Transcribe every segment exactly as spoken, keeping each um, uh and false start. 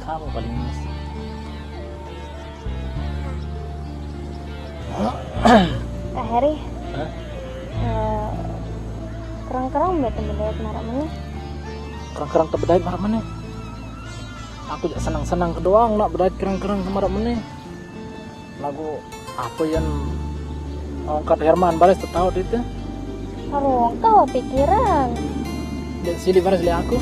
Kamu paling emas. Kak Heri, Hah? eh, kerang-kerang betul bedait marak meneh. Kerang-kerang tebedait marak meneh. Aku jak senang-senang ke doang nak bedait kerang-kerang ke marak meneh. Lagu apa yang ongkat Herman baris tetaut itu? Aduh, kau pikiran. Dek sili baris li aku.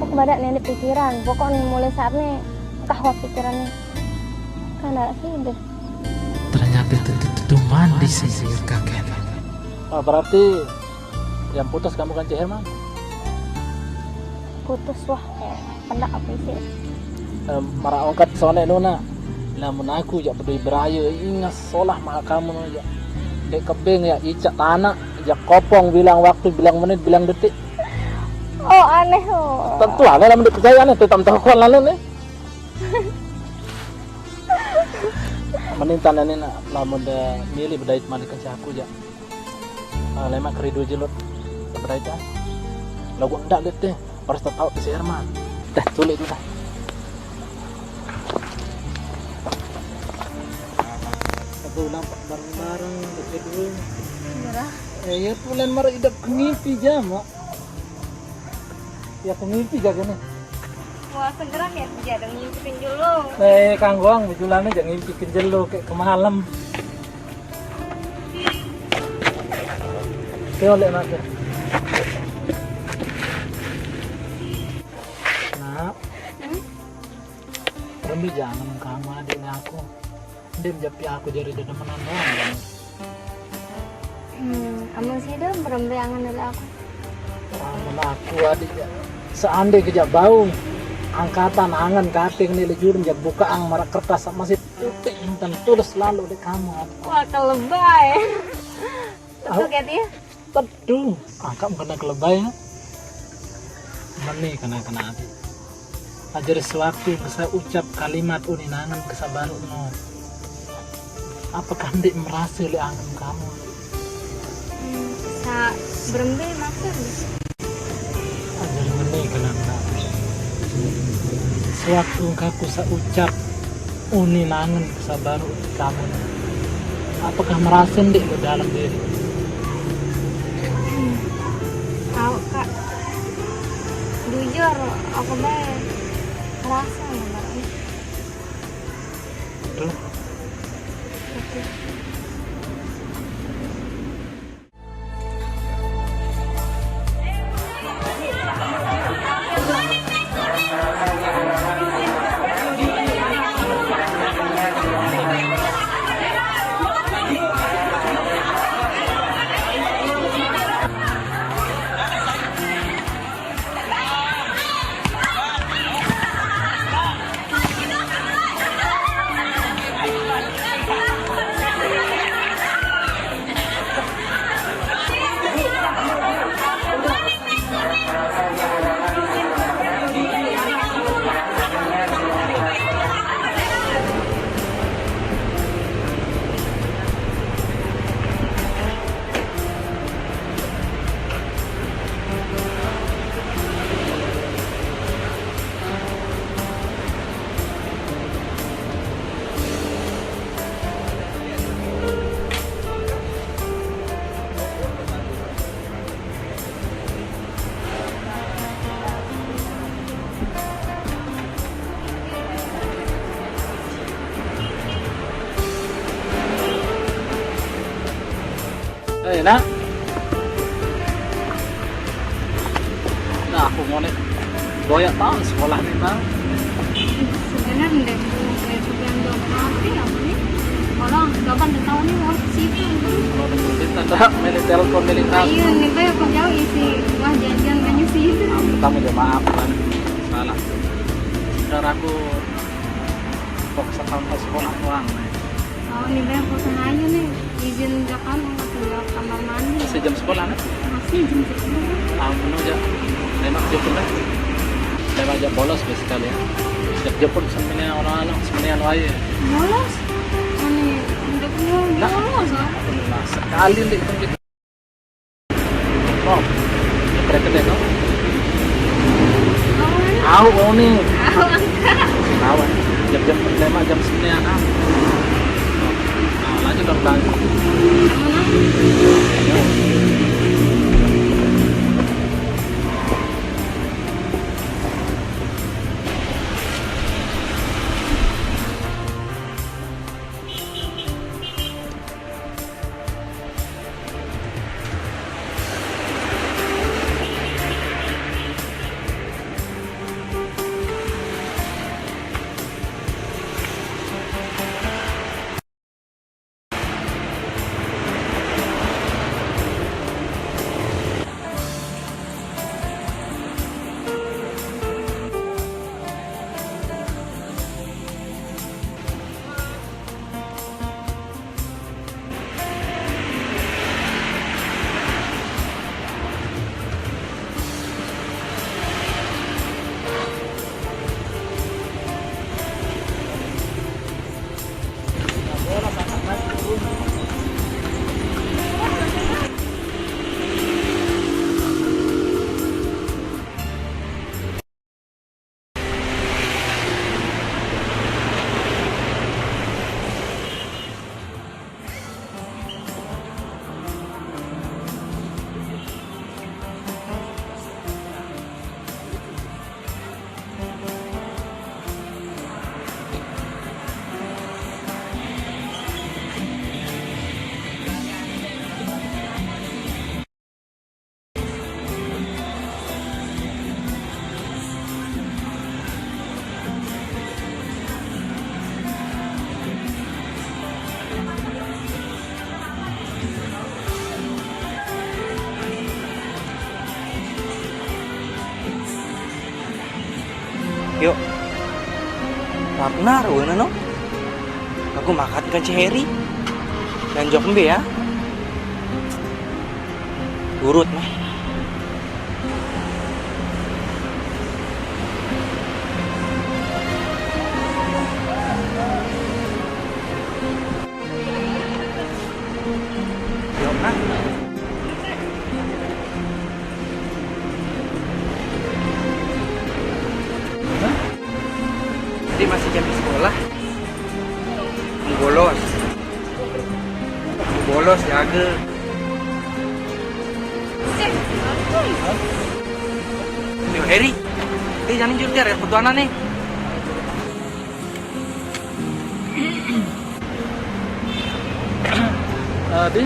Aku badak nih pikiran. Pokoknya mulai saat nih kau pikiran nih. Kan ada sih deh. Ternyata itu tuh mandi sih kakek. Oh, berarti yang putus kamu kan Cik Herman? Putus wah, eh, pendak apa sih? Eh, marak ongkat sonek nuna. Lamun aku jak bedoi beraye ingas solah maka kamu no jak. Dek kebeng ya icak tanah, jak kopong bilang waktu, bilang menit, bilang detik. Oh, aneh oh. Tentu ada lamun dipercaya aneh, tetap tahu kuat lalu nih. Mending tanda nih nak, lamun de milih bedait malikan si aku jak. Ah, lemak keridu jelut. Bedait ah. Lagu endak lihat deh, harus tahu si Herman. Dah, tulis dulu dah. Aku nampak bareng-bareng, berdua. Merah. Eh, ya pulen marah idap ke mimpi jama. Ya ke mimpi jaga nih. Wah, segera ya, jadi ngimpiin dulu. Eh, kanggoang bejulannya jangan mimpi kenjelo kayak kemalem. Oke, oleh nak. Nak. Hmm? Kamu jangan kamu adik aku. Dia menjapi aku jadi dedemenan doang. Hmm, amun sih dong berembe angan dari aku. Amun aku adik ya. Seandai kejak bau angkatan angan kating nih lejurun jak buka ang marak kertas masih putih intan tulis lalu dek kamu. Wah, kelebay. Betul, Kat, ya? Teduh, angkat kena kelebay ya. Meni kena kena adik. Ajar sewaktu kesa ucap kalimat uninangan kesa baru no. Apakah ndik merasa le angin kamu? Hmm, sa berembe maksud? Ajar meni kena kena adik. Sewaktu kaku sa ucap uninangan kesa baru kamu. Apakah merasa ndik di dalam diri? Tahu, Kak. Jujur, aku bae ngerasa ya, Mbak. Tuh. Eh, nak. Nah, aku mau nih. Boyak tahun sekolah nih, Bang. Sebenarnya deh, saya juga nggak ngerti apa nih. Orang kapan tahu nih mau ke situ. Kita dah milih telepon, milih tas. Ayo nih, kayak kok jauh isi. Wah, janjian kan sih itu. Nah, pertama aja maaf kan. Salah. Saudara aku kok sekamar sekolah doang. Oh, nih, kayak kok sengaja nih. Izin jakan mau tinggal kamar mandi. Sejam sekolah nih. Masih jam sepuluh. Tahu penuh aja. Enak aja pun dah. Enak aja bolos sekali ya. Sejam pun semuanya orang-orang, semuanya orang aja. Bolos. Ini udah keluar bolos, ah. Nah, sekali nih pun kita. Oh, keren-keren no. Oh, Au, oh nih. oh, enggak. Jam, lemak jam sembilan. Nah, lanjut dong, Bang. Yuk. Partner, wena no. Aku makat ka Ceheri. Dan jok mbe ya. Urut mah. Yuk, ah. Hah? Jadi masih jam sekolah? Bolos. Bolos, jaga. Yo, Heri. Eh, jangan jujur ya, ketuanan nih. Eh, di?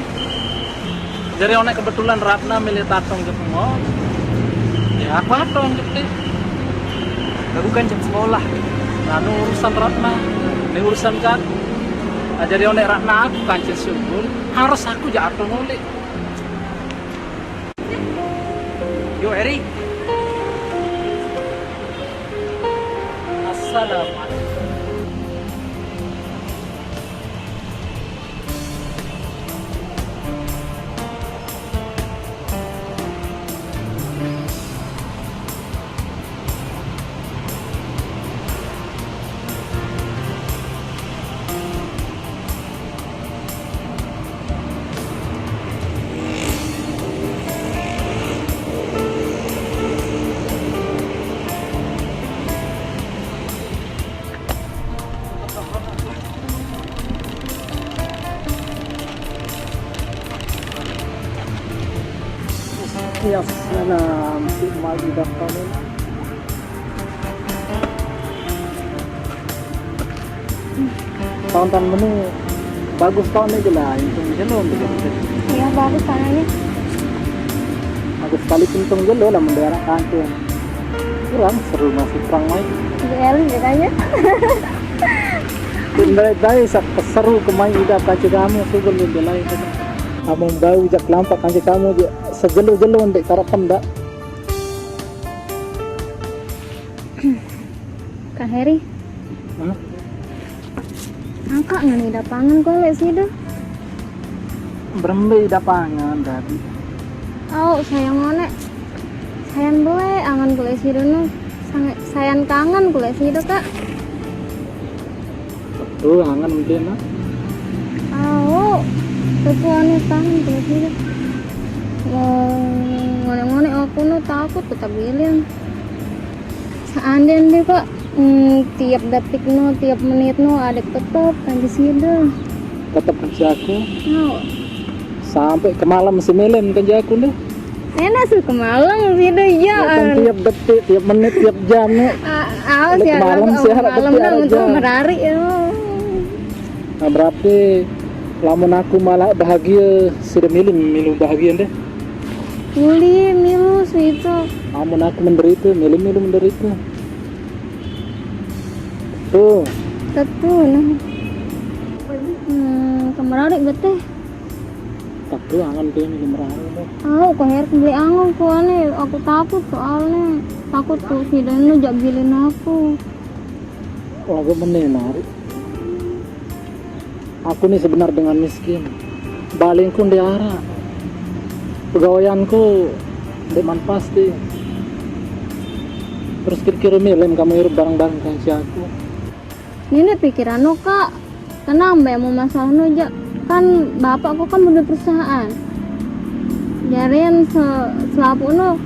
Jadi onek kebetulan Ratna milih tatong jok mo. Ya, aku tatong jok deh. Baru kan jam sekolah. Anu urusan Ratna. Ini urusan jago. Nah, jadi onek Ratna aku kancil subur. Harus aku jatuh ngulik. Yo, Eri. Assalamualaikum. Ya salam, si Magi daftar ini. Tahun-tahun ini bagus tahun ini lah, untung jelo gitu. Iya, bagus tanahnya. Bagus sekali untung jelo lah mendarat kantin. Kurang seru masih kurang main. Di L katanya. Dari tadi sak seru kemain udah kaca kamu sudah lebih lain. Kamu bau jak lampak kaca kamu je sejelo-jelo ndek karapan dak. Kak Heri, hah? Angka ngani dapangan kok lek sido. Berembe dapangan tadi. Oh, sayang onek. Sayang bele angan kok lek sido no. Sangat sayang kangen kok lek sido, Kak. Tuh, angan mungkin, nah. Au, ketuane tangan terus gitu. Mau ngonek-ngonek aku nu takut kok tak bilang. Seandainya deh, Kak, Hmm, tiap detik no, tiap menit no, ada tetep kan di sini. Tetep kan si aku. No. Sampai ke malam si Melen kan si aku deh. Enak sih ke malam sih deh, ya. Ya kan, tiap detik, tiap menit, tiap jam no. Ah, ah, si malam sih, malam detik no, merari ya. Nah, berarti lamun aku malah bahagia, sudah milu, milu bahagia deh. Milu, milu sih itu. Lamun aku menderita, milu, milu menderita. Tuh. Tentu nah. Hmm, ke merari bete. Tentu angan dia milu merari deh. Aku kayak beli angan ku aneh, aku takut soalnya. Takut tuh si Danu jak bilin aku. Lagu meneh nari. Aku nih sebenar dengan miskin. Balingku ndeq araq. Pegawaianku ndeq man pasti. Terus kira-kira milem kamu irup bareng-bareng kance aku? Nini pikiran no, Kak. Tenang be, mau masalah no jaq. Kan bapak kok kan punya perusahaan. Jarian se-, selapuq no,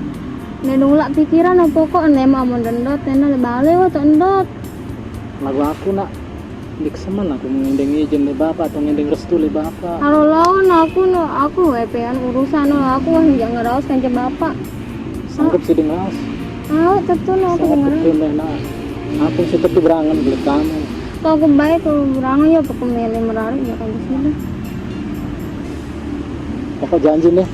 ne nulak pikiran no, pokok ne mau ndot, ne bale wah tok ndot. Lagu aku nak, ndeq semen aku ngendeng izin leq bapak atau ngendeng restu leq bapak. Kalau lawan aku no, aku wepean urusan no, aku wah njaq ngeraos kance bapak. Sanggup sih ngeraos. Tahu, tentu no aku sanggup ngeraos. Betul deh, nak. Aku sih tentu berangan beli kamu. Kalau aku baik, kalau berangan ya pokok mele merari ya kan sini. Pokok janji nih,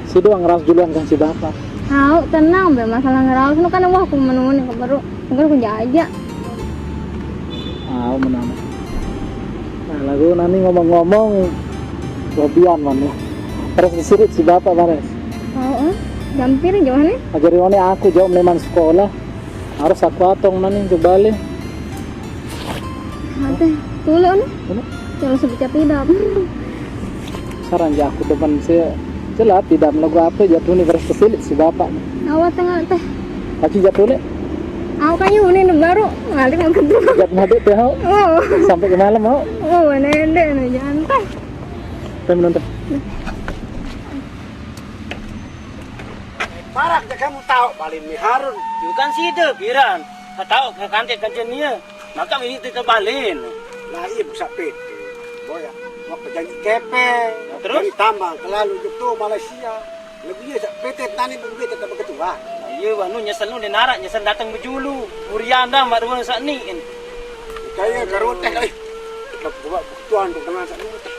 si doang ngeraos duluan kan si bapak. Tahu, tenang be, masalah ngeraos no kan wah aku menunggu nih baru. Mungkin aku jajak. Ah, menang. Nah, lagu nani ngomong-ngomong, lobian man ya. Terus disirit si bapak bares. Oh, eh. Jampir jauh nih. Ajari one aku jauh meleman sekolah. Harus aku atong nani coba le. Ate, tulu nih. Ini? Kalau sebecap tidak. Saran ja aku demen sih. Jelas tidak melagu apa jatuh nih beres kesilit si bapak. Awak tengah teh. Kaci jatuh nih. Aku kan yuk ini baru ngalih mau kedua. Jat maduk teh hau. Oh. Sampai ke malam hau. Oh, nendek nih jantai. Teh menonton. Barak ja kamu taoq balen mi Harun. Yo kan side piran. Taoq ke kantik kancen ie. Maka ini tebalen. Lah, iya, busak pete. Boya, mau pejanji kepeng. Nah, terus? Dari tambang kelalu jok to Malaysia. Lebih iya sak pete tani bumbe tetap beketua. Nah, iya, wah, nu nyesel nu denara, nyesel dateng bejulu. Murian dah, mak dua sak ni kan. Kaya karo teh, eh. Tetap coba beketua tu dengan sak ni teh.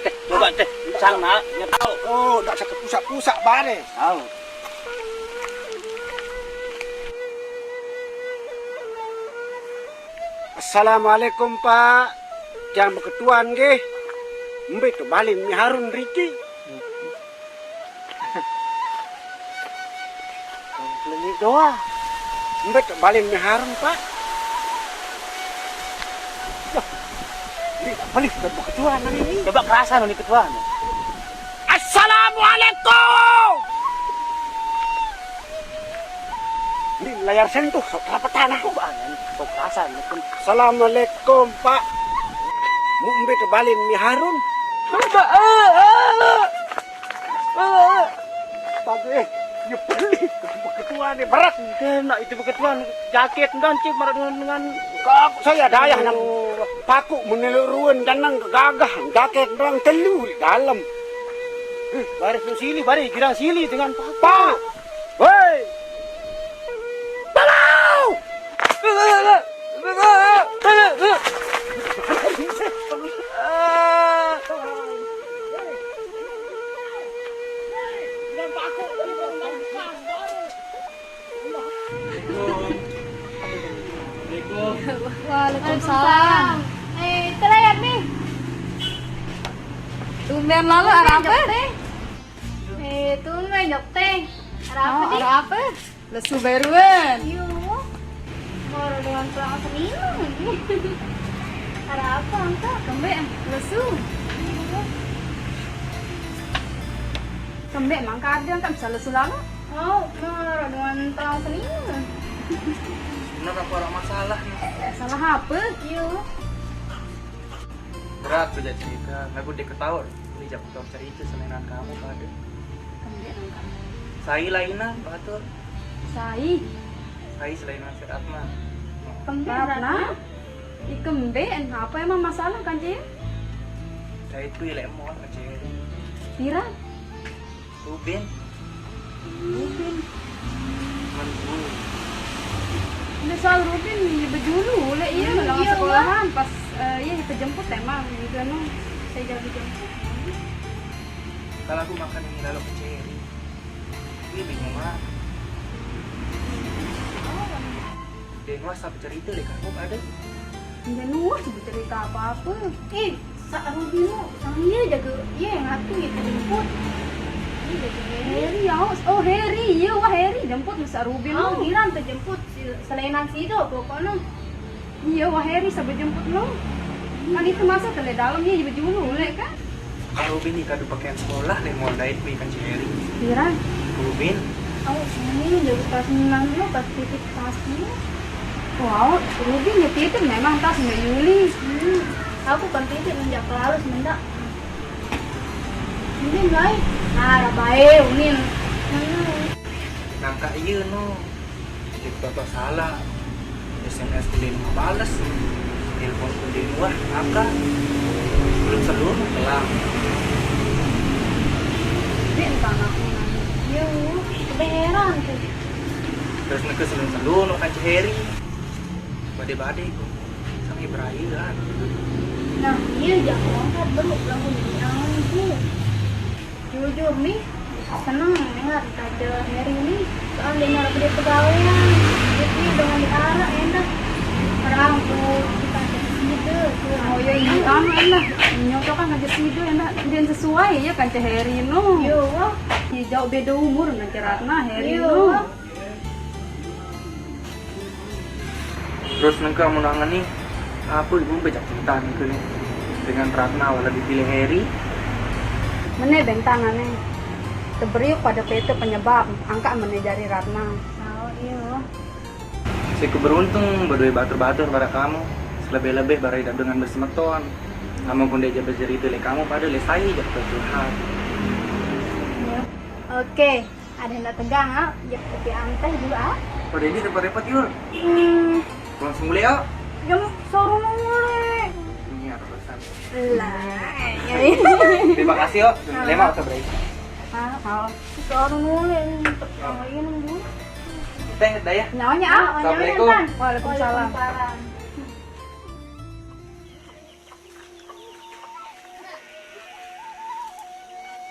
Teh, coba teh. Sang nak, ya tahu. Oh, ndak sak pusak-pusak bare. Tahu. Assalamualaikum, Pak. Tiang beketuan nggih. Mbe to balen mi Harun riki? Wong klenik doang. Mbe to balen mi Harun, Pak? Loh, ini tak beli ke beketuan hari ini. Coba kerasan ni ketuan. Assalamualaikum. Ini layar sentuh, sok rapetan aku. Coba ni, sok kerasan ni pun. Assalamualaikum, Pak. Mu mbe to balen mi Harun? Coba, eh, eh, eh. Eh, eh. Pade, ya beli. Beketuan ni berat. Kena itu beketuan. Jaket dan cip marah dengan, dengan. Kak, saya dayah nang. Oh. Paku meneluk ruen dan nang gagah. Jaket nang telu di dalam. Eh, baris tu sili, baris girang sili dengan paku. Pak! Woi! Tolong! Waalaikumsalam. Eh, itu lah ya, Pi. Tumben lalu, ada apa? Eh, tumben, Jok, teh. Ada apa, oh, Di? Ada apa? Lesu baruan. Iyo. Baru dengan pulang seminggu. Ada apa, Angka? Kembe, lesu. Iyo. Kembe, Mangka ada, Angka bisa lesu lalu. Oh, baru dengan pulang seminggu. Bener apa orang masalah nih? Masalah apa? Iyo. Berat beda cerita, lagu dia ketawa. Ini jam ketawa cerita selain kamu pada. Kembe, Angka. Sai lainan, batur. Sai. Sai selain Mas Ratna. Ratna, ikembe, apa emang masalah, Kancil? Saya itu ilek mon, Kancil. Pira? Rubin. Rubin. Cuman dulu. Ini soal Rubin, ya bejulu, le, iya, hmm, dalam iya, sekolahan, pas, eh, iya, kita jemput emang, gitu, no. Saya jadi jemput. Kalau aku makan ini lalu ke Ceri. Ini bingung, Mak. Dia nuas apa cerita deh, kamu ada? Dia nuas apa cerita apa-apa. Eh, Sa Rubin lu, sang iya jaga, iya yang aku ya jemput. Iya jaga Heri. Heri ya, oh, oh, Heri, iya wah Heri jemput masa Rubin lu. Oh, Giran tuh jemput si selainan sido pokoknya. Iya wah Heri sampai jemput lu. Kan itu masa tele dalam iya bejulu le kan. Kak Rubin nih kado pakaian sekolah deh mau dait nih kan si Heri. Giran. Rubin. Oh, ini jaga tas menang lu pas titik tasnya. Wow, Rubin ya titip memang tas Mbak Yuli. Hmm, aku kan titip menjak lalu semenjak. Ini baik. Nah, baik, Unin. Hmm. Nangka iya no. Cek toto salah. S M S ku dia nggak bales. Telepon ku dia wah, angka. Belum seluruh telang. Ini entah aku nanya. Iya, kebeheran tuh. Terus neke selun-selun no kan Ceheri. Bade-bade ku. Sampai beraye kan. Nah, iya, jangan lompat, bro. Langsung jadi angin, Bu. Jujur nih, seneng dengar kerja Heri ini. Soal dia nyari dia pegawaian. Jadi dengan diarah enak. Orang tuh kita ada side tuh. Oh iya, iya, anu lah. Nyocok kan kerja side enak. Dia sesuai ya kan Heri no. Iya, wah. Ya, jauh beda umur dengan Ratna, Heri no. Iya, wah. Terus nengke amun angen nih, apa ibu bejak cerita nengke nih dengan Ratna wala dipilih Heri? Mene bentanane. Teberiuk pada pete penyebab angka mene jari Ratna. Oh, iya. Si keberuntung berdua batur-batur pada kamu, selebih-lebih pada hidup dengan bersemeton. Kamu pun diajak bercerita le kamu pada le saya jak curhat. Iya. Oke. Ada yang tegang, ah. Ya, kopi anteh dulu, ah. Pada ini repot-repot, Yul. Hmm. Langsung mulai, yuk. Jam suruh mulai. Ini ada pesan. Lah, ya. Terima kasih, yuk. Ah. Lima atau berapa? Ah, oh. Suruh mulai. Yang lagi nunggu. Teh, Dayah. Nyawanya, ah. Assalamualaikum. Waalaikumsalam. Waalaikumsalam.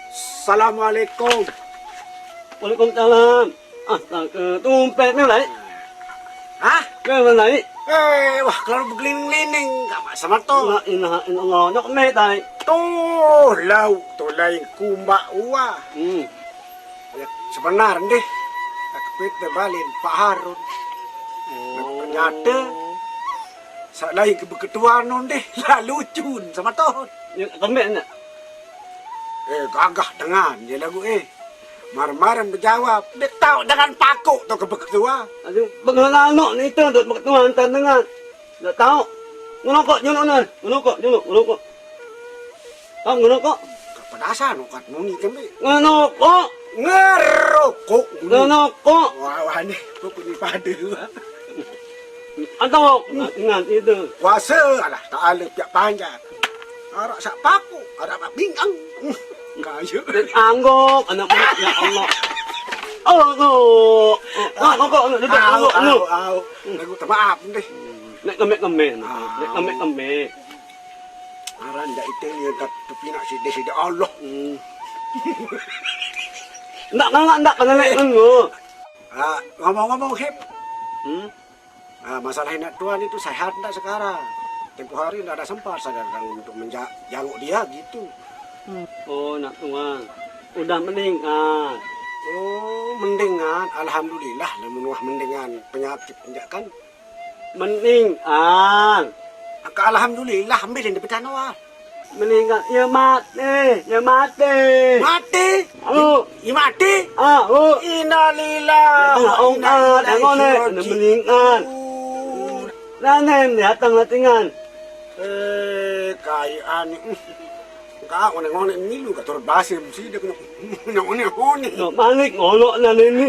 Assalamualaikum. Waalaikumsalam. Astaga, tumpet ni, Lai. Hah? Ke mana, Lai? Eh, wah, kalau berkeliling-keliling, nggak sama tuh. La ilaha illallah. Nyok me, Tai. Tuh, lau, tuh lain kumbak uah. Hmm. Ya, sebenar deh. Aku itu balik Pak Harun. Oh. Ternyata, sak lain ke beketuan deh. Lalu cun sama tuh. Ya, kembek nak. Eh, gagah dengan dia lagu, eh. Mar-maran berjawab, dia tahu dengan paku tu ke beketua. Aduh, pengelalok ni tu duk beketua antar dengan. Dak tahu. Ngerokok juluk nah. Ngerokok juluk, ngerokok. Tahu ngerokok? Kepedasan ukat muni kami. Ngerokok. Ngerokok. Ngerokok. Wah, wah ni, kau punya pada. Atau ingat itu. Kuasa Allah Taala pihak panjang. Arak sak paku, arak sak pinggang. Kayu. Anggok, anak buah, ya Allah. Allah, Allah. Ah, kok, kok, duduk, au, anggok, au, anggok. Au. Lagu tak maaf deh. Nek kemek-kemek, nek kemek-kemek. Aran dak itu ni kat tepi nak sida-sida Allah. Hmm. Ndak ngangak, ndak kena nek nengok. Ah, ngomong-ngomong, Hip. Hmm? Ah, masalah anak tuan itu sehat ndak sekarang? Tempoh hari ndak ada sempat saya datang untuk menja-, janguk dia gitu. Hmm. Oh, nak tuan. Udah mendingan. Oh, mendingan. Alhamdulillah, lamun wah mendingan penyakit ndak kan? Mendingan. Angka alhamdulillah, ambil yang dipecah Noah. Meninggal, ya mati, ya mati. Mati? Aduh. Ya mati? Ah, oh. Innalillahi wa inna ilaihi raji'un. Meninggal. Nanen, datang latingan. Eh, kayaan. Kau ngonek-ngonek milu, kau turut basir, mesti dia kena ngonek-ngonek. No, balik, ngolok nanen ni.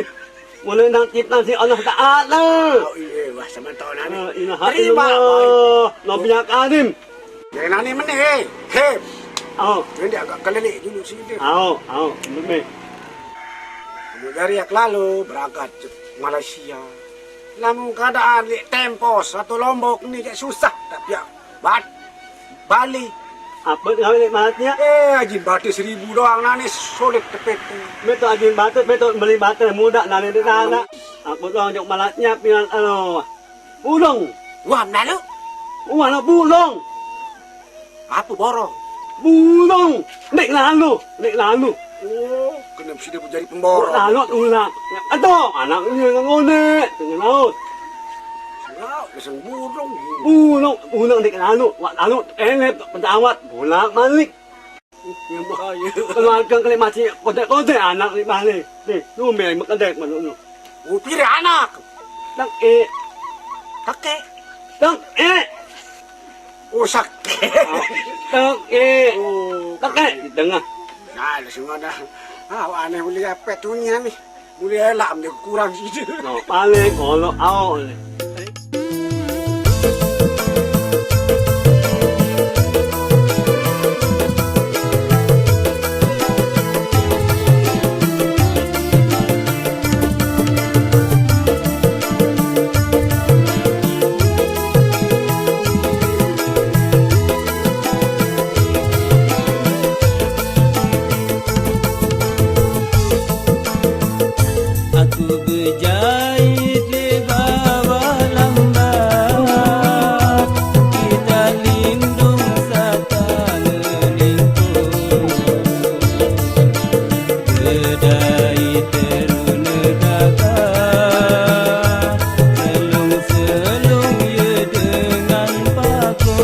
Mulai nang ciptaan si Allah Ta'ala. Oh, iya, wah, sementara ni. Ah, ilaha Terima, illallah. Boy. Nabi yang karim. Yang nani meneh, eh. Hei. Oh. Ini agak kelilik dulu sini. Oh, oh, betul. Dari yang lalu berangkat ke Malaysia. Lamun keadaan di Tempos atau Lombok ni cak susah, tapi ya, bat, Bali. Apa tu kami malatnya? Eh, ajin batis seribu doang nani sulit tepet. Betul ajin batis, betul beli batis muda nani di sana. Apa tu jok malatnya pian alo. Bulong. Wah, lalu? Wah, lo bulong. Apa borong? Bulong. Dek lalu, dek lalu. Oh, kena mesti dia jadi pemborong. Lalu ulah. Aduh, anak ni yang ngonek, tengah laut. Surau, dia sang burung. Pulang, pulang di lalu, wak lalu, elet, pesawat, bolak balik. Yang bahaya. Keluarga kali masih kodek-kodek anak ni balik. Ni, lu main makan dek mana lu? Oh, pira anak? Tak eh. Kakek. Tak eh. Oh, sakit. Tak eh. Oh, Tak eh. Di tengah. Nah, ada semua dah. Ah, aneh boleh apa dunia ni? Boleh elak dia kurang situ. No, paling kalau awak ni. Aku bejait di bawah lambat, kita lindung saka ngelingkung. Bedai teruna daga, selung-selung ye dengan paku.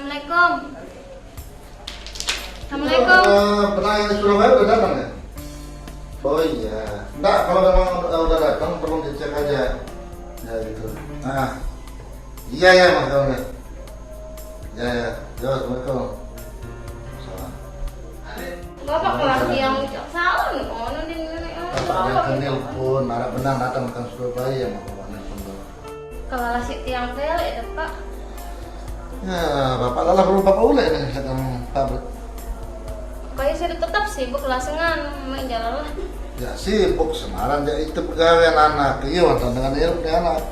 Assalamualaikum. Assalamualaikum. Eh, pernah yang di Surabaya udah datang ya? Oh iya. Enggak, kalau memang udah, udah datang, perlu dicek aja. Ya gitu. Nah, iya ya, Mas Kawan. Ya ya. Ya, assalamualaikum. Salam. Bapak kelas yang ucap salam, oh, nanti nenek, oh, Bapak yang bapak. Nelpon, harap benar datang ke Surabaya, mau ke mana pun. Kalau lasik tiang pelek deh, Pak. Ya, bapak lalah perlu bapak ulek nih, sedang pabrik. Kayak sudah tetap sibuk lah, sengan main jalan lah. Ya sibuk, semaran ya itu pegawai anak. Iya, wonten dengan ilmu anak.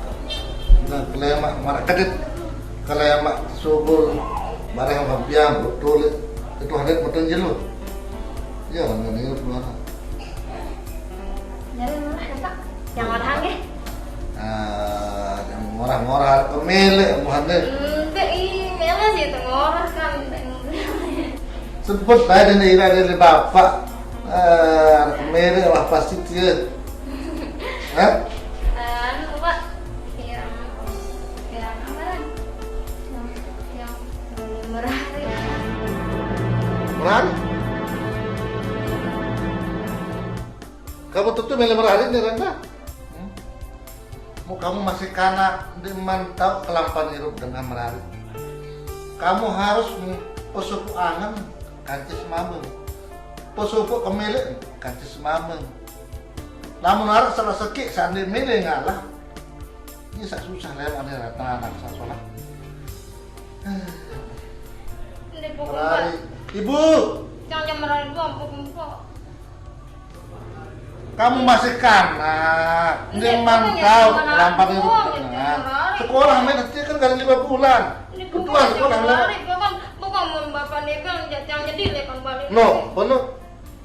Nah, kelemak, marak kedit. Kelemak subur, barang yang biang, betul. Itu hadir betul jelu. Iya, dengan ilmu anak. Jadi murah ya, Pak? Yang murah nggih? Ah, yang murah-murah, pemilik, bukan deh. Enggak, ih, murah sih itu, murah kan. Sebut bae dene ira dari bapak. Ah, anak kemiri wah pasti dia. Hah? Anu, Pak. Yang, yang apa? Yang, yang, yang murah. Murah? Kamu tuh milih murah nih, Randa? Hmm? Mau kamu masih kanak, di man tahu kelampan irup dengan merari. Kamu harus pesupu angen kanci semameng. Pesupu kemilik kanci semameng. Lamun arep salah sekik sandi milih ngalah. Ini sak susah lewat nih, Ratna, anak sak sekolah. Ini pokok, Pak. Merari. Ibu. Jangan, jangan merari dua, pokok, Pak. Kamu masih kanak. Ini emang tahu lambat itu. Sekolah main nanti kan kali lima bulan. Ketua sekolah lah. Bukan, bukan mau bapak nih kan, jangan jadi lekan balik. No, penuh.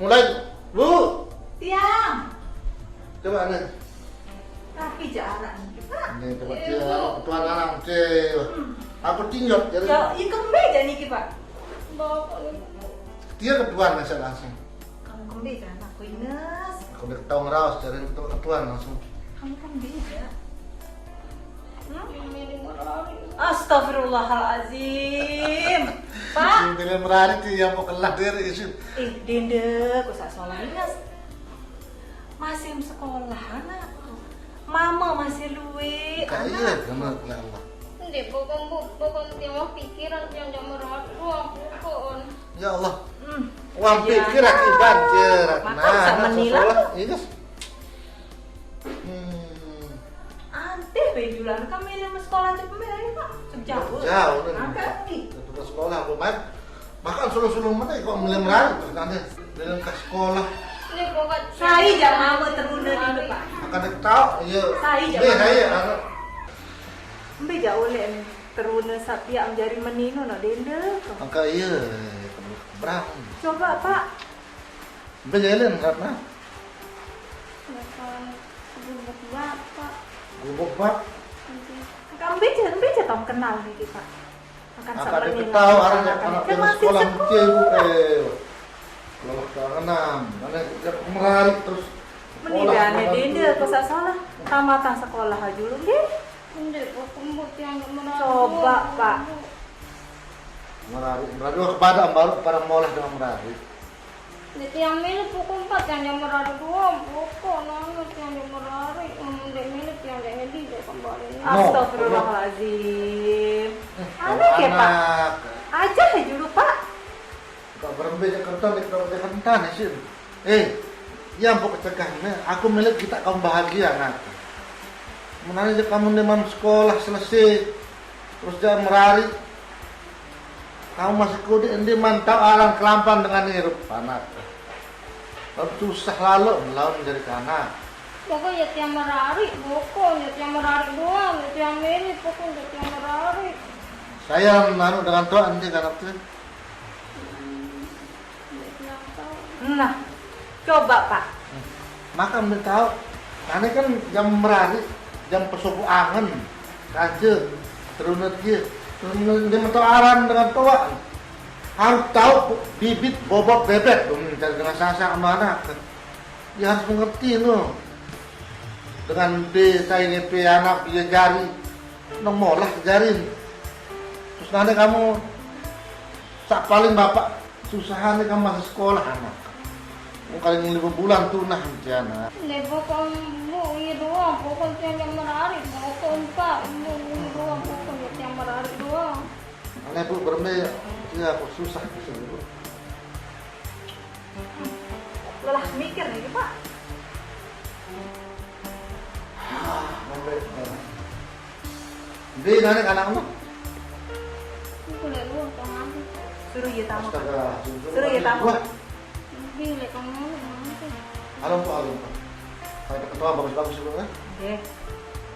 Mulai, Bu. Tiang. Coba nih. Tapi jarak nih, Pak. Ini coba dia ketua anak, cil. Aku tinjau, jadi. Ya, iya kembe aja nih, Pak. Bapak nih. Dia ketua masa langsung. Kamu kembe jangan aku Ines. Aku udah ketawa ngerawas dari ketua, ketua langsung. Kamu kembe ya? Hmm? Astagfirullahalazim. Pak. Yang bilang merari tuh yang mau kelah dari isu. Eh, Dende, aku sak sekolah Ines. Masih sekolah anakku. Mama masih luwe. Kayak iya, anak. Kamu kenal Allah. Ndek, pokok, pokok tiang pikiran yang jam merari doang, pokok. Ya Allah. Hmm. Wong pikir akibat ya, Ratna. Maka bisa anak menilang sekolah, tuh. Iya. Hmm. Anteh, bejulan kami nang sekolah cepet, Pak. Jauh. Jauh, kan? Angkat nih. Itu ke sekolah, apa, Mat? Bahkan suluh-suluh mana kok milih merari, nanti milih ke sekolah. Ini pokok. Saya jam apa terunda di depan? Akan tahu, iya. Saya jam apa? Iya, iya, anu. Mbe jauh lek nih. Teruna sapiak menjadi menino nak Dende. Angka iya, berang. Coba, Pak. Mbe jauh lek, Ratna? Bapak, gubuk bapak. Gubuk bak? Angka mbe jauh, mbe jauh tong kenal nih, Pak. Akan apa dia tahu anak, anak dia sekolah mesti ibu, eh. Sekolah kelas enam, mana dia merari terus. Meni sekolah, ane sekolah Dende itu. Aku sak salah. Tamatan sekolah aja lu, nggih. Ndek, aku mbok tiang ndak merari. Coba, Pak. Merari, merari. Wah, kepada baru para molah dengan merari. Nek tiang milih pokok empat yang dia merari dua, pokok nang tiang dia merari. Ngomong dia milih tiang dia ngedi dia kembali. No, astagfirullahalazim. Eh, aneh ya, Pak. Anak. Aja ya dulu, Pak. Kok berembe cek kentan, cek kentan, cek kentan, sih. Eh, iya, mpok cegah, nih. Aku milih kita kaum bahagia, nak. Menanya aja kamu nih, mam, sekolah selesai, terus dia merari. Kamu masih kudik, endi man tahu aran kelampan dengan irup, anak. Lalu susah lalu melawan menjadi kanak. Pokoknya tiang merari, pokoknya tiang merari doang, tiang ini, pokoknya tiang merari. Saya anu dengan tua, endi kanak tuh. Nah, coba, Pak. Maka minta tahu, ane kan jam merari, jam pesopo angen, kaje, terunut ye. Terunut ye metu aran dengan toa. Harus tahu bibit bobot bebek, dong cari dengan sasak sama anak. Dia harus mengerti, no. Dengan B, saya ini B anak, dia jari. Nang molah jarin. Terus nanti kamu Sak paling bapak susah nih kan masih sekolah anak. Mau kali lima bulan tuh nah rencana. Lebo kan bu, iya doang, pokoknya tiang yang menarik, pokoknya empat, ini, ini doang, pokoknya tiang menarik doang. Aneh bu, berembe ya, aku susah di sini bu. Lelah mikir nih pak. Sampai, eh. Di nane anak lu? Aku lek luang kau ngantuk. Suruh iya tamu. Astaga, Suruh iya tamu. Wah, Lebih lek kau ngantuk ngantuk. Alun pak, alun pak. Kayak ketua bagus-bagus itu kan? Oke.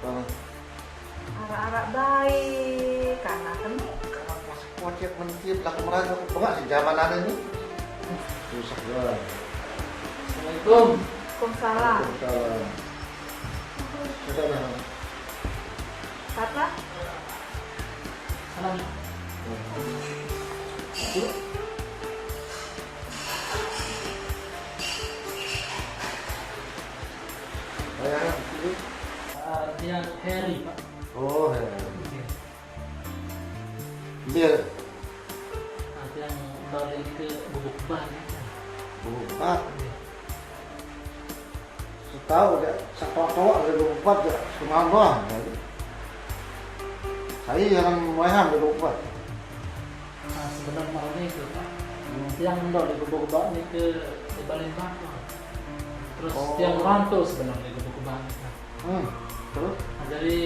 Bang, Arak-arak baik, karena kan kalau masih kocek mentip, laku merasa aku bengak sih zaman ini. Susah banget. Assalamualaikum. Waalaikumsalam. Waalaikumsalam. Sudah dah. Kata Salam. Bayangan dulu. Artian Heri, Pak. Oh ya. Dia Artian balik ke gubuk ban. buat setahu dia satu tua dia buat dia semalam doang. Jadi. Saya yang wayang dia buat. Nah, sebenarnya malam itu, Pak. Tiang ndok di gubuk ban ni ke di Balimbang, Pak. Terus Oh. Tiang rantau sebenarnya di gubuk ban ni, Pak. Hmm. Terus Nah, jadi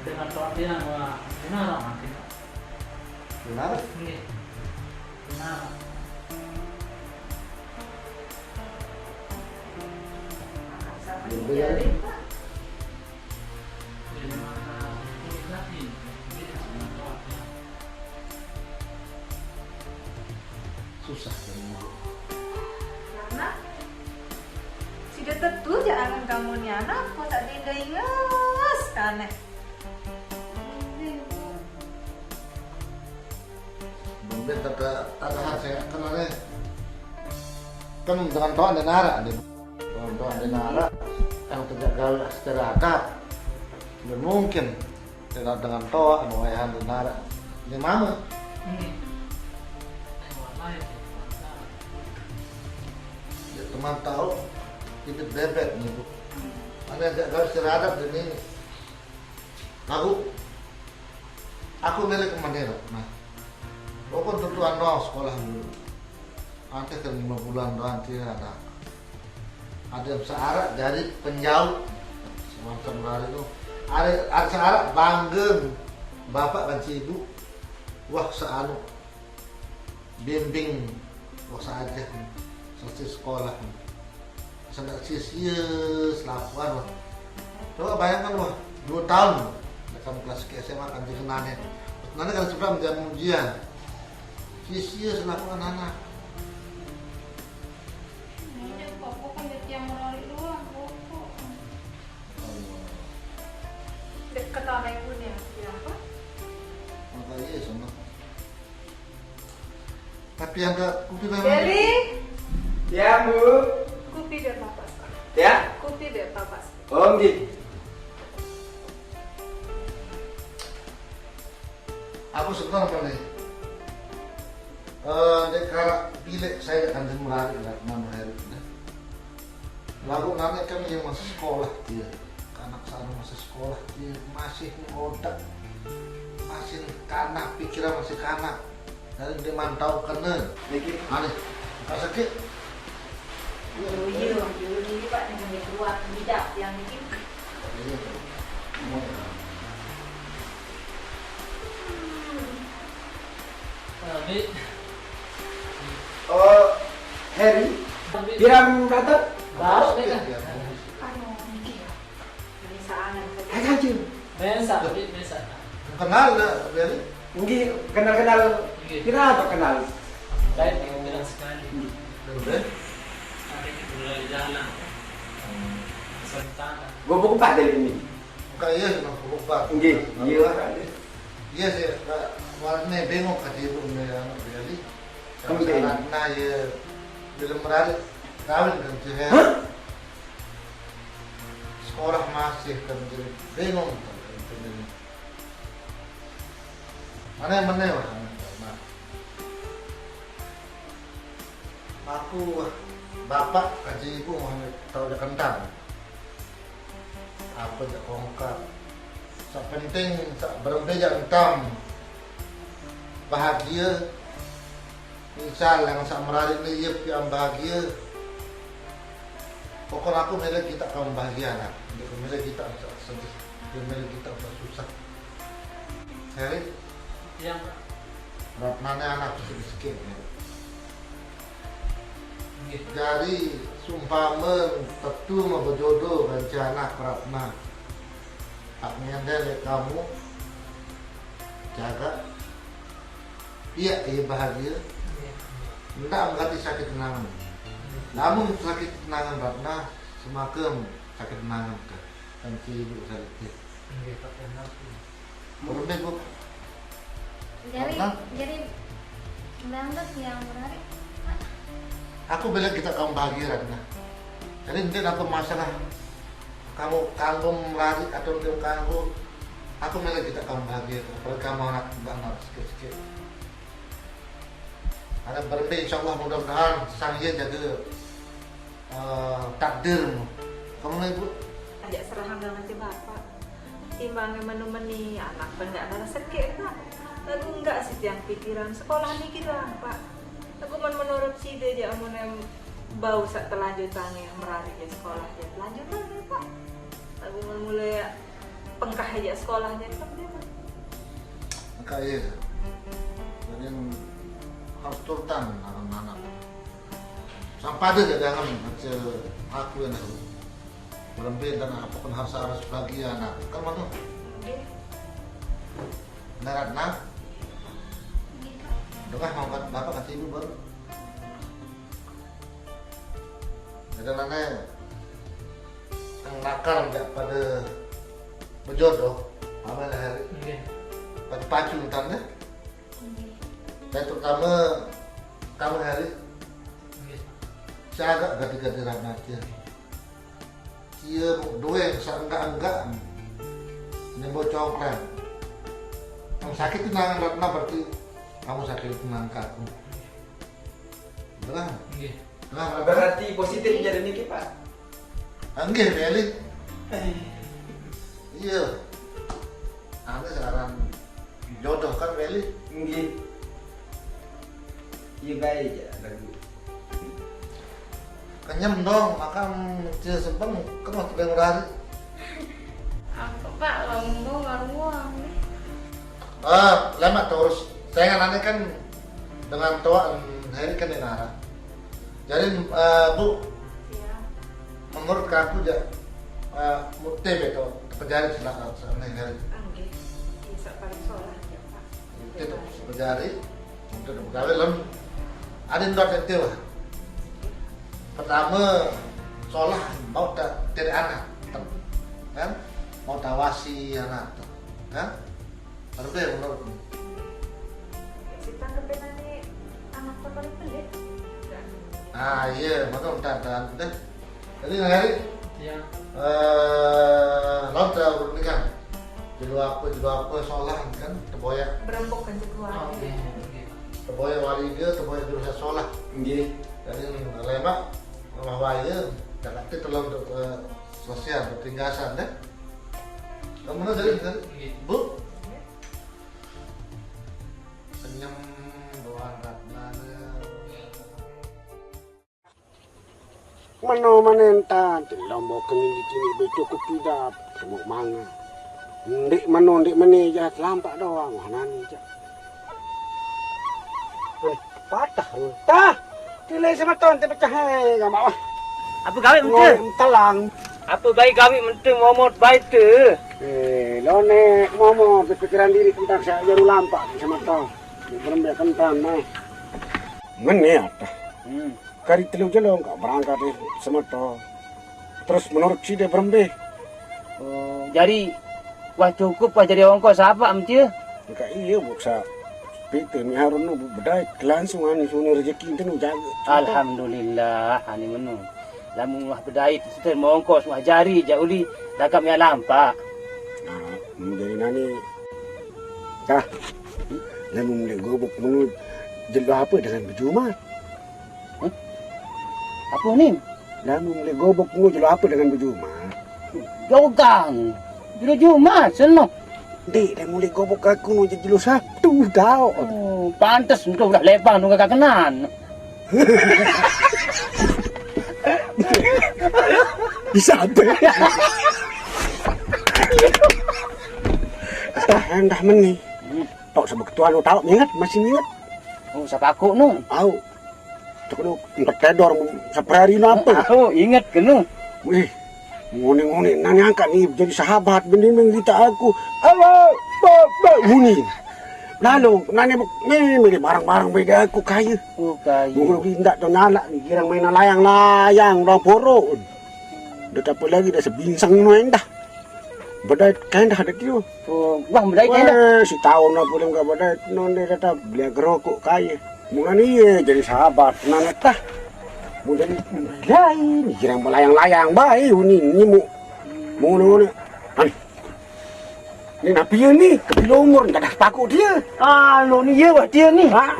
dengan tuan Tiang, wah, ini arah makin, Pak. benar. Ini. Nah, Belum ya. Susah kan. Karena sudah tentu jangan kamu ni anak, kau tak ada ingas kaneh. Belum tak ada tak ada saya kenal deh. Kan dengan tuan dan arak dia. Dengan tuan dan arak yang tidak gaul secara adat. Belum mungkin dengan dengan toa anu wayahan dan arak. Ini mama. ini. Yang warna itu. Ya, teman tahu itu bebek nih bu. Mana tidak gaul secara adat dan ini. Aku aku milik kemana nah. Aku tentu anu sekolah dulu. Nanti ke lima bulan nanti ada ada yang searak dari penjauh semacam lari itu. Ada ada searak bangga bapak kan si ibu. Wah seanu bimbing wah saja selesai sekolah. Sampai sia-sia selapuan wah. Coba bayangkan wah dua tahun kamu kelas ke S M A kan dikenane. Nanti kalau sudah menjadi ujian sia-sia selapuan anak. Ini pokok kan jadi yang menarik doang, pokok. Dek kenal naik punya siapa? Maka iya sama. Tapi ada kopi memang. Beli Ya, Bu. Kopi biar bapak. Ya. Kopi biar bapak. Oh, nggih. Aku sebentar apa nih? Eh, dek karak pilek saya akan menarik lah nama hari ini. Lagu nanya kan yang masih sekolah dia, anak sana masih sekolah dia masih ngodak, masih kanak pikiran masih kanak. Dari dia mantau kena. Niki. Aneh, tak sakit. Dulu iya, dulu ini pak dengan keluar tidak yang ini. Iya. Tapi Oh, Heri. tapi Pirang kata? baru deh kan. Anu, ini dia. Ini saangan saja. Hai kaji. Biasa, tapi biasa. Kenal nggak Beli? Nggih, kenal-kenal. Kira apa kenal? Lain kita bilang sekali. Udah. Nanti kita mulai jalan. Sementara. Gubuk Ban dari ini. Enggak iya, emang gubuk Ban. Nggih, iya. Iya sih, Kak. Warnanya bingung kan ibu nih anak Beli. Kamu bingung? Nah, iya. Belum merari kawin kan sih. Hah? Sekolah masih kan jadi bingung kan ini. Mana yang mana lah? Nah. Aku, bapak, kance ibu mau tau jak entan. Apa jak kongkak. Sak penting, sak berembe jak entan. Bahagia. Misal yang sak merariq ni, ye pian bahagia. Pokok aku mele kita kamu bahagia, nak. Dia mele kita sak sedih. Dia mele kita sak susah. Heri? Iya, Pak. Ratnane anak sikit-sikit, ya. Nggih. Jari, sumpame tetu mau bejodoh kance anak Ratna. Tak nyender lek kamu jaga piak ye bahagia. Nggih. Ndak mengati sakit tenangan. Nggih. Lamun sakit tenangan Ratna, semakem sakit tenangan ke. Kance ibu sakit. Nggih, Pak, bener. Berembe, Bu? Jari, Ratna? Jari, Bang Dos yang menarik. Aku bela kita kamu bahagia, Ratna. Jadi, nanti apa masalah kamu kanggo merariq atau dia kanggo, aku mele kita kamu bahagia. Apalagi kamu anak, anak sikit-sikit. Ada berembe, insyaallah, mudah-mudahan sang ye jage, eh, takdirmu. Kamu lagi, Bu? Ajak serahang dengan si bapak. Timbang menu-meni anak pendak darah sekek, Pak. Lagu enggak sih tiang pikiran sekolah niki doang, Pak. Lagu men menurut side aja amun em bau sak telanjut tangi merariq ya sekolah ya telanjut tangi, Pak. Lagu men mulai pengkah aja sekolah aja, Pak. Maka iya, jadi harus turutan anak-anak. Sampai ada gak jangan baca aku yang aku. Berembe dan apa pun harus, harus bagi anak. Kan mana? Nggih. Darat nak? Nggih, Pak. Dengah mau kat bapak kata ibu baru. Ada nane yang nakal nggak pada berjodoh, apa hari? Nggih. Pada pacu tanda. Nggih. Dan terutama kamu hari. Nggih. Saya agak ganti-ganti ramaja. Iya, doeng sak enggak-enggak. Nyembo congklang. Yang sakit tenang Ratna berarti kamu sakit tenang kaku. Benar? Nggih. Nah, Ratna. Berarti positif jadi niki, Pak? Ah, nggih, Meli. Eh. Iya. Ane sekarang jodoh kan, Meli? Nggih. Iya, baik ya, lagu. Kenyem dong, makan kecil sempeng, kan waktu pengen lari. Apa, Pak? Lombo, warung nih. Ah, lemak terus. Saya nganane kan dengan toa Heri kan denara. Jadi, eh, Bu, iya. Menurut aku ja, eh, mute beto, terjadi silakan sama Heri. Anggih, bisa paling solah ya, Pak. Itu terjadi. Untuk gawe lem. Ada yang dua titik lah. Pertama, solah mau tak tidak anak, kan? Mau tawasi anak, kan? Harus deh menurutmu. Sita kepenane anak paling pelit. Ah, iya, maka minta deh. Jadi, hari, iya. Eh, lawan tak urut nikah. Jelo apa, jelo apa, solah kan, teboyak. Berembuk kan keluarga. Oke, oke. Teboyak wariga, teboyak jero solah. Nggih. Jadi, lemak, rumah waya, tak aktif tolong untuk, eh, sosial, bertinggasan, deh. Kamu dari, dari, nggih. Bu? Senyum, doan Ratna. Meno manentan, ti lombo keni di kini beco kepidap, semuk mangan. Ndik meno, ndik meni, jahat lampak doang, wah nani, jak. Patah, tah. Tilai semeton, ti pecah, eh, gamak, wah. Apa gawe mente? Ngorek telang. Apa bae gawe mente momot bae te? Eh, lonek, momo, pikiran diri tentang saya jaru lampak, semeton. Di berembe kentan, nah. Meni, atah. Hmm. Kari telu jelo engka berangkat, eh, semeto. Terus menurut side berembe? Oh, jari wah cukup wah jari ongkos apa, Mtie? Engka iya, buksa. Pite mi harun nu bedait langsung ani suni rezeki ente nu jaga. Alhamdulillah, ani menu. Lamun wah bedait, siter mongkos wah jari, ja uli, takap ya lampak. Nah, menjadi nani. Dah, lamun meli gubuk menu jelo apa dengan bejumat? Hah? Apa ni? Dah muli gobok nu jelo apa dengan bejuma? Jogang. Jelo juma seno. Dek, dah muli gobok aku nu jelo satu tau. Oh, pantes engko udah lebang nu kagak kenan. Bisa apa? Dah, dah meni. Hmm. Tok sebab ketua nu tau, inget, masih inget. Oh, siapa aku nu? Tau. Tok nu, entek tedor, saperari nu apa? Oh, inget ke nu? Wih, ngone-ngone nanya angkat nih jadi sahabat, mending kita aku. Halo, Bok, Bok, muni. Lalu, nanya, Bok, nih, milih barang-barang beda aku kaya. Oh, kaya. Mungkin indak tuh nyala nih, girang main layang-layang, udah poro. Udah apa lagi, udah sebinsang nu endah. Bedait kendah ada kio. Oh, wah, bedait kendah. Weh, si taun apa udah enggak bedait, nonde tetap beli gerokok kaya. Bukan iya jadi sahabat, nana tah. Mau jadi lain, girang melayang-layang bae uni nyimu. Mau ngono. Ani. Ini napi ya nih, kepil umur enggak ada paku dia. Ah, lo nih ya wah dia nih. Hah?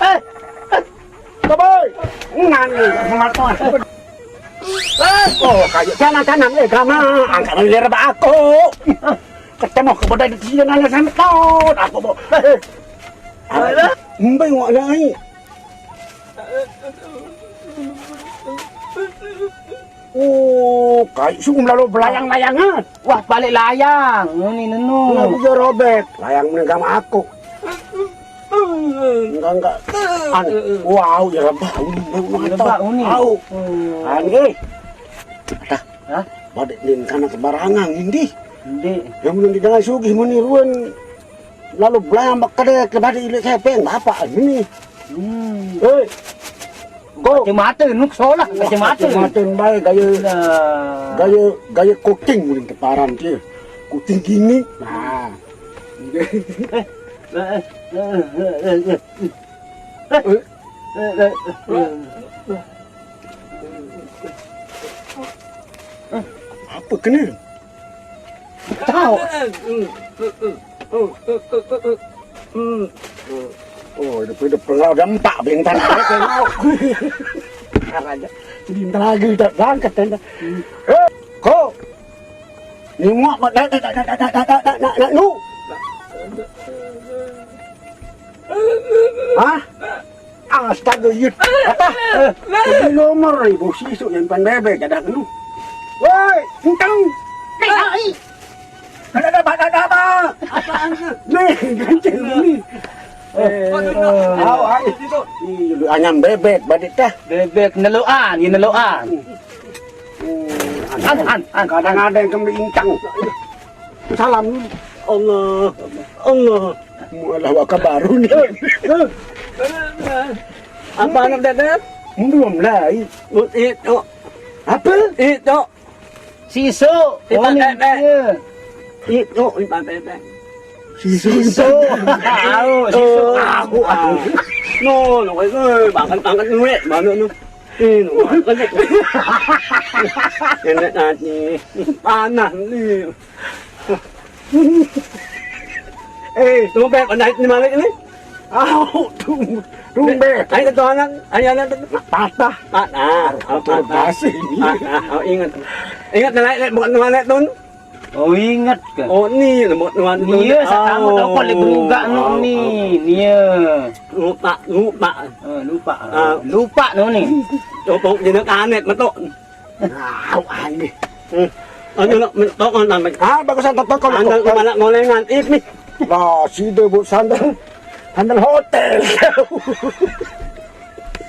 Eh, eh. Kaboy. Nani, mengatakan. Eh, oh, kayu kanan kanan eh kamu angkat lir aku. Ketemu kepada di sini nanya santot. Aku mau. Eh, eh. Apa? Mbak ngok naik. Oh, kayu sungguh lalu belayang-layangan. Wah, balik layang. Ini nenu. Lagu dia robek. Layang menegam aku. Enggak, enggak. An, wow, ya rebah. Rebah, uni. Au. Hmm. An, eh. Dah. Hah? Badik din kana kebarangan ini. Ini. Yang belum didengar sugih meniruan. Lalu belayang bakade ke badik ilik kepeng bapak ini. Hmm. Eh. Kok kacamata nuk solah kacamata. Kacamata bae gaya. Nah. Gaya, gaya kucing mending teparan dia. Kucing gini. Nah. Eh, eh, eh. Eh. Apa kena? Tahu. Oh, itu udah pernah udah empat bintang. Jadi entar lagi tak berangkat kan. Eh, kok? Ni muak mak dak dak dak dak dak dak dak dak dak nu. Hah? Astaga, yut. Apa? Eh, ini nomor ibu sisuk yang pan bebek ada nu. Woi, entang. Ai. Ada ada ada ada apa? Apaan tu? Nih, gancang ni. Eh, au, ai. Ih, lu anyam bebek badik tah. Bebek neloan, ye neloan. An, an, an. Kadang ada yang kembali incang. Salam. Allah. Allah. Mualah waka baru ni. Apa anak dada? Belum lah. Itu. Apa? Itu. Sisu. Ipak bebek. Itu, ipak bebek. Sisu. Sisu. Au, sisu. Aku, aku. No, no, no, banget, banget, no, eh, mana, no. Eh, no, banget. Enak nanti. Panas ni. Eh, tumbek, naik ni balik ni. Au, tum-, tumbek. Ai, ketuanan, ai, anak tu. Patah. Patah. Au, patah. Basi ni. Patah. Au, ingat. Ingat, naik, naik, bukan naik, Tun. Oh, inget ke? Oh, ni, lembut nuan tu. Iya, satamu tau kau lek berugak nu ni. Iya. Lupa, lupa. Eh, lupa. Ah. Lupa nu ni. Topok jenak anet metok. Au, aneh. Hmm. Anu nak metok kan tambah. Ah, bagusan toko. Anu nak malah ngolengan. Ih, nih. Lah, sida buat sandal. Sandal hotel.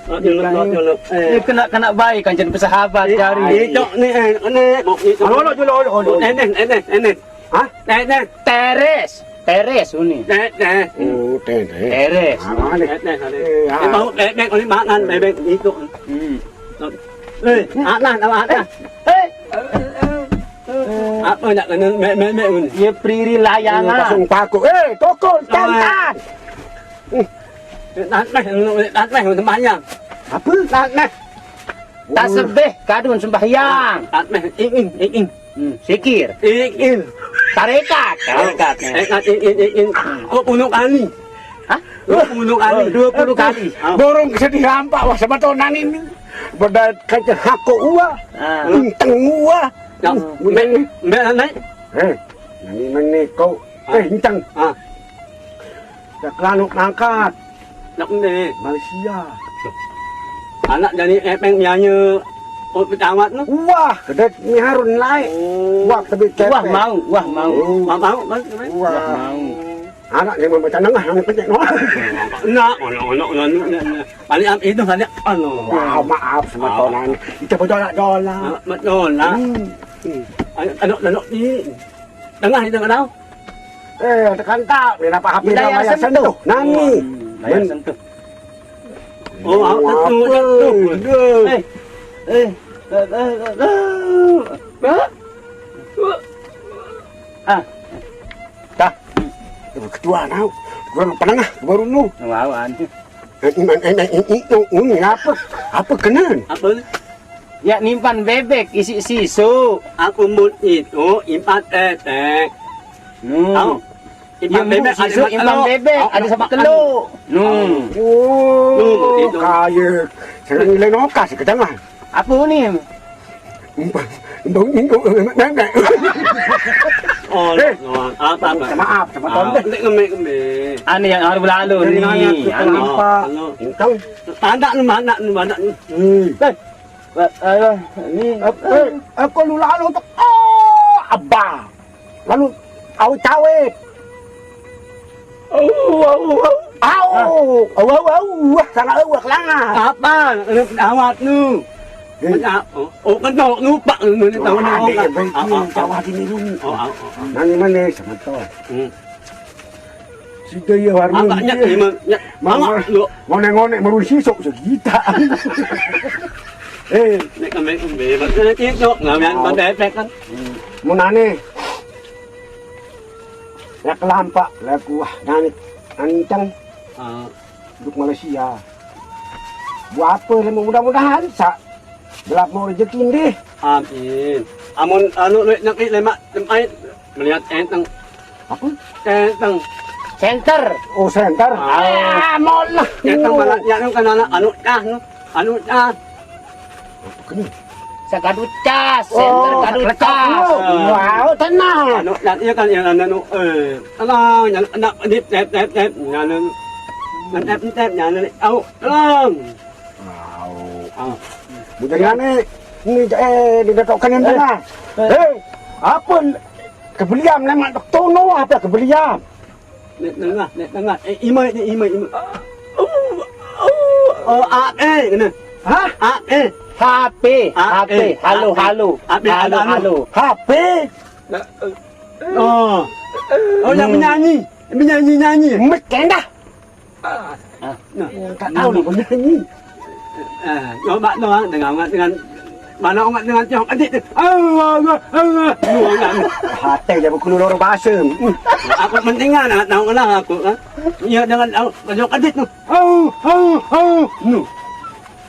Nak nyeluk, nak nyeluk. Eh. Ni kena, kena baik kan jadi bersahabat jari. Icok ni, eh, ni. Halo, halo, halo, halo. Enes, enes, enes. Hah? Enes. Teres. Teres uni. Enes. Oh, teres. Teres. Ah, ni. Enes, enes. Eh, ah. Eh, bau bebek ni makan, bebek itu. Hmm. Eh, atas, nama atas. Eh. Apa nak kena mek, mek, mek ni? Ye priri layangan. Pasang paku. Eh, tokol, jantan. Tatmeh, tatmeh, semayang. Apa? Tatmeh. Tasbih, kadun sembahyang. Tatmeh, iing, iing. Hmm, sikir. Iing. Tarekat. Tarekat. Tarekat, iing, iing. Kok bunuh kali? Hah? Kok bunuh kali? Oh, dua puluh kali. Ah. Borong sedih rampak, wah, sama tonan ini. Beda kaca hako uwa. Ah. Enteng uwa. Ya, mbek, mbek naik. Eh, nani meniko. Eh, enteng. Ah. Dak lanuk mangkat. Nak ne. Malaysia. Anak jadi epeng mianya. Oh, pecamat tu. Wah, kedek ni harun lai. Oh. Wah, tebik kepek. Wah, mau, wah, mau. Oh. Mau, mau, mau, mau. Wah. Wah, mau. Anak ni membaca nengah, anak pencet nolak. Nak, anak, anak, anak, anak, anak. Paling am itu saja, anu. Wah, maaf, semetonan. Kita berjolak-jolak. Ah, berjolak. Hmm. Hmm. Anak, anak, anak ni. Tengah itu tak tahu. Eh, tekan tak, dia dapat H P dah, layar sentuh. Nani? Oh, layar sentuh. Oh, apa tu? Eh, eh, eh, eh, eh. Ah. Dah. Ketua nau. Gua penengah baru nu. Wow, anjir. Eh, iman, eh, eh, eh, eh, oh, oh, ni apa? Apa kena? Apa ni? Ya, nyimpan bebek isi sisu. Aku mut itu impan tetek. Hmm. Tahu? Impan bebek ada sisu, impan bebek ada sama telur. Hmm. Oh, kaya. Saya nilai nokas ke tengah. Apa ni? Impan, impan, impan, impan. Oh, eh, no, apa, apa? Maaf, sama tonton. Ngemek, ngemek. Ane yang harus berlalu ni. Anu. Tanda ni mana ni, mana ni? Hmm. Eh, eh, ni. Eh, eh, aku lu lalu tu. Oh, abah. Lalu awit-awit. Au, au, au. Au, au, au, au. Wah, sangat au, wah, kelanga. Apa? Awak tu. Eh. Oh, oh, kan kau lupa ni tahu ni. Ada orang. Yang penting jawab ini dulu. Oh, oh, oh. Nani mana sama tu? Hmm. Sida ya warna. Angkatnya lima, ya. Mau, mau ngonek-ngonek merun sisok sejuta. Eh, nek kembali kembali, nek itu ngamian pada efek kan. Munane. Ya kelampak, lah kuah nangit ancang. Ah. Untuk Malaysia. Buat apa lama, mudah-mudahan sa gelap mau rezeki deh. Amin. Amun anu luwih nangit lemak lemai melihat enteng. Apa? Enteng. Center. Oh, center. Ah. Ah, mau lah. Enteng malah ya kan anak anu cah, anu cah. Apa kena? Sagaducas, center gaducas. Wow, tenang. Anu, dan iya kan yang anu, eh, tenang, yang nak dip, dip, dip, dip, nyanan, dip, dip, nyanan, au, tenang. Au. Ah. Bukan ni, ni, eh, di Dato' Kanin tengah. Eh, apa kebelian lemak Dato' no, apa kebelian? Nek tengah, nek tengah. Eh, imai, nek imai, imai. Oh, oh, oh, ah, eh, kena. Hah? Ah, eh. H P, ah, H P, eh, halo, ah, eh. Halo. Ah, eh, halo, halo, halo. Halo. H P. Oh. Oh, yang menyanyi. Menyanyi, nyanyi. Mik endah. Ah. Nah. Oh, tak tahu nak menyanyi. Ah, coba tu, ah, dengan, dengan, dengan mana orang dengan tiang adik tu. Allah, Allah, Allah. Hati dia berkeluar bahasa. Aku pentingan, ah, tahu lah aku, ah. Iya, dengan, ah, dengan adik tu. Au, au, au. Nu.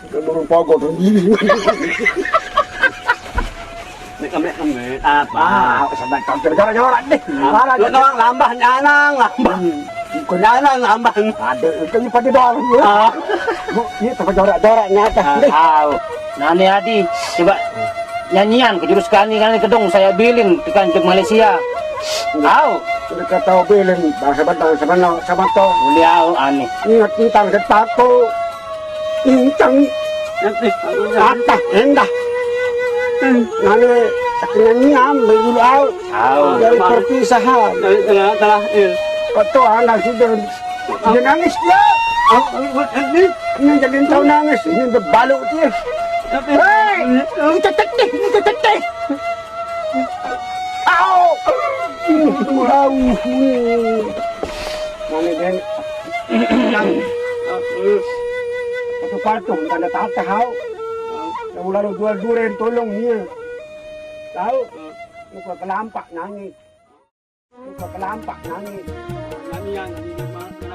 Dia baru pogok diri. Nek kami, kami, apa? Ah, sampai kau jorak-jorak deh. Parah. Lu doang lambah, nyanang lambah. Hmm. Bukan nyanang lambah. Ada, itu pada doang. Ah. Bu, ini tempat jorak-jorak nyata. Ah, deh. Au. Nah, ni Adi, coba nyanyian ke jurus kani, kani kedong saya bilin tekan ke Malaysia. Au. Sudah kata bilin, bangsa Batak, sama no, sama to. Boleh au, ani. Ingat tentang ketaku. Incang. Patah, endah. Nane, kenyanyian, beli dulu au. Au. Dari perpisahan. Dari tengah, tengah, iya. Kau anak sudah. Dia nangis dia. Au, au, au, au. Ini jadi tahu nangis, ini berbaluk dia. Hei, ini tetek deh, ini tetek deh. Au. Au. Mana dia? Yang. Satu patung, tanda tata hau. Yang lalu jual durian tolong dia. Tahu? Muka kelampak nangis. Muka kelampak nangis. Nyanyian, nyanyian.